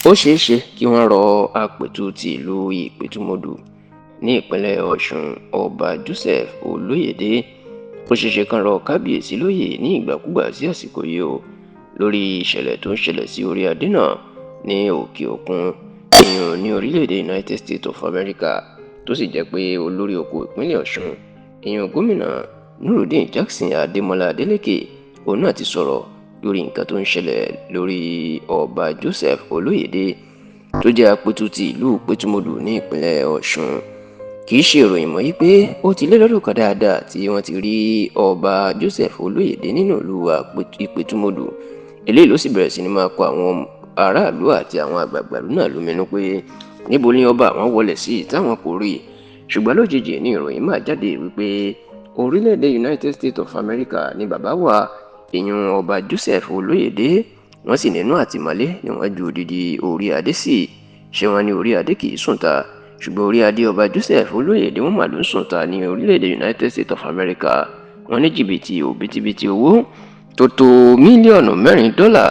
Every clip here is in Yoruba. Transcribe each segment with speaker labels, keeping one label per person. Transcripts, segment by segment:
Speaker 1: Ó ṣeé ṣe kí wọ́n rọ Àpètù ti ìlú Ìpẹ̀tùmọdù ní ìpínlẹ̀ Ọ̀ṣun, Ọba Joseph Olóyédè. Ó ṣeé ṣe kán rọ kábíyèsí lóyè ní ìgbàkúgbà sí àsìkò yìí o, lórí ìṣẹ̀lẹ̀ tó ń ṣẹlẹ̀ sí orí adé náà ní òkè òkun, ìyún ní orílẹ̀-èdè United States of America, tó sì jẹ́ pé olórí oko ìpínlẹ̀ Ọ̀ṣun, ìyún gómìnà Nurudeen Jackson Adémọlá Adeleke, òun náà ti sọ̀rọ̀ lórí nǹkan tó ń ṣẹlẹ̀ lórí Ọba Joseph Olóyédè tó jẹ́ Àpètù ti ìlú Ìpẹ̀tùmọdù ní ìpínlẹ̀ Ọ̀ṣun. Kì í ṣe ìròyìn mọ́ yí pé ó ti lé lọ́dún kan dáadáa tí wọ́n ti rí Ọba Joseph Olóyédè nínú ìlú Ìpẹ̀tùmọdù. Eléyìí ló sì bẹ̀rẹ̀ sí ní máa kọ àwọn aráàlú àti àwọn àgbààgbà ìlú náà lóminú pé níbo ni ọba àwọn wọlé sí táwọn kò rí. Ṣùgbọ́n lójijì ní ìròyìn máa jáde wípé orílẹ̀-èdè United States of America ni bàbá wa, ìyún Ọba Joseph Olóyédè. Wọ́n sì nínú àtìmọ́lé ni wọ́n ju odidi orí adé sí. Ṣé wọ́n ní orí adé kì í sùn ta? Ṣùgbọ́n orí adé Ọba Joseph Olóyédè wọ́n mà ló ń sùn ta ní orílẹ̀-èdè United States of America. Wọ́n ní jìbìtì òbítíbitì owó tó tó mílíọ̀nù 4 dọ́là,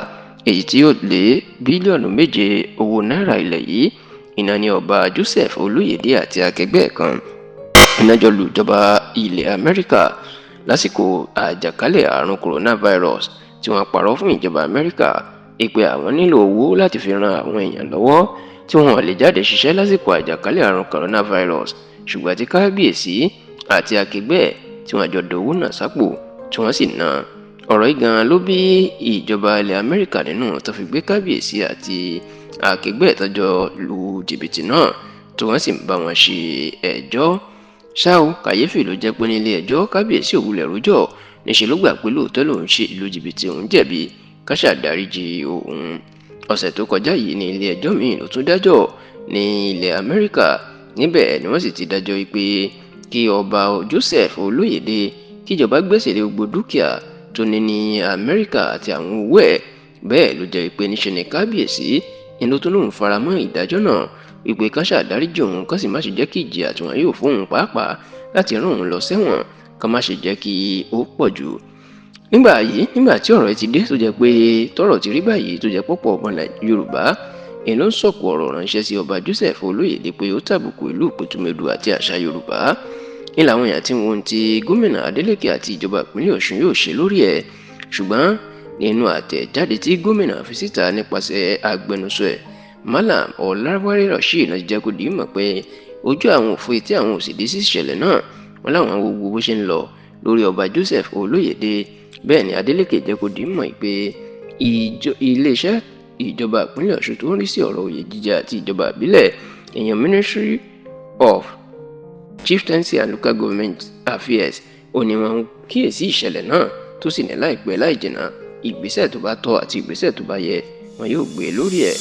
Speaker 1: èyí tí yóò lé bílíọ̀nù 7 owó náírà ilẹ̀ yìí, iná ní Ọba Joseph Olóyédè àti akẹgbẹ́ ẹ̀ kan iná jọ lu ìjọba ilẹ̀ Amẹ́ríkà lásìkò àjàkálẹ̀ àrùn coronavirus, tí wọ́n parọ́ fún ìjọba Amẹ́ríkà pé àwọn nílò owó láti fi ran àwọn èèyàn lọ́wọ́ tí wọ́n lè jáde ṣiṣẹ́ lásìkò àjàkálẹ̀ àrùn coronavirus. Ṣùgbọ́n tí kábíyèsí àti akẹgbẹ́ ẹ̀ tí wọ́n jọ dowó náà sápò tí wọ́n sì ná. Ọ̀rọ̀ yìí gan ló bí ìjọba ilẹ̀ Amẹ́ríkà nínú tó fi gbé kábíyèsí àti akẹgbẹ́ ẹ̀ tó jọ lu jìbìtì náà, tí wọ́n sì ń bá wọn ṣe ẹjọ́. Ṣá o, kàyéfì ló jẹ́ pé nílé ẹjọ́, kábíyèsí ò wulẹ̀ rojọ́, níṣẹ́ ló gbà pé lóòótọ́ lòun ṣe ìlú jìbìtì, òun jẹ̀bi, ká ṣàdáríjì òun. Ọ̀sẹ̀ tó kọjá yìí ní ilé ẹjọ́ míì ló tún dájọ́ ní ilẹ̀ Amẹ́ríkà. Níbẹ̀ ni wọ́n sì ti dájọ́ pé kí Ọba Joseph Olóyédè, kíjọba gbẹ́sẹ̀ lé gbogbo dúkìá tó ní ní Amẹ́ríkà àti àwọn owó ẹ̀. Bẹ́ẹ̀ ló jẹ́ pé níṣe ni kábíyèsí ni ló tún lòun faramọ́ ìdájọ́ náà, wípé ká ṣàdáríjì òun, ká sì má ṣe jẹ́ kí ìjìyà tí wọ́n yóò fóun pàápàá láti rán òun lọ sẹ́wọ̀n, ká má ṣe jẹ́ kí ó pọ̀ jù. Nígbà yìí, nígbà tí ọ̀rọ̀ ti dé tó jẹ́ pé tọ́rọ̀ ti rí báyìí, tó jẹ́ pọ̀pọ̀ ọmọ Yorùbá èyí ló ń sọ̀kò ọ̀rọ̀ ránṣẹ́ sí Ọba Joseph Olóyédè pé ó tàbùkù ìlú Ìpẹ̀tùmọdù àti àṣà Yorùbá, ní làwọn èèyàn tí wọ́n ti gómìnà Adeleke àti ìjọba ìpínlẹ̀ Ọ̀ṣun yóò ṣe lórí ẹ̀. Ṣùgbọ́n nínú àtẹ̀jáde tí gómìnà fi síta nípasẹ̀ agbẹnusọ ẹ̀, Malam Ọ̀làwálé Rasheed náà, jẹ́ kó di mọ̀ pé ojú àwọn òfin tí àwọn ò sì dé sí ìṣẹ̀lẹ̀ náà. Wọn láwọn wo gbogbo bó ṣe ń lọ lórí Ọba Joseph Olóyédè. Bẹ́ẹ̀ ni Adeleke jẹ́ kó di mọ̀ pé iléeṣẹ́ ìjọba ìpínlẹ̀ Ọ̀ṣun tó ń rí sí ọ̀rọ̀ oyè jíjẹ àti ìjọba ìbílẹ̀, èèyàn Ministry of Chieftaincy and Local Government Affairs, ó ní wọ́n ń kíyèsí ìṣẹ̀lẹ̀ náà, tó sì ní láìpẹ́ láì jìnnà, ìgbésẹ̀ tó bá tọ́ àti ìgbésẹ̀ tó bá yẹ wọn yóò gbé lórí ẹ̀.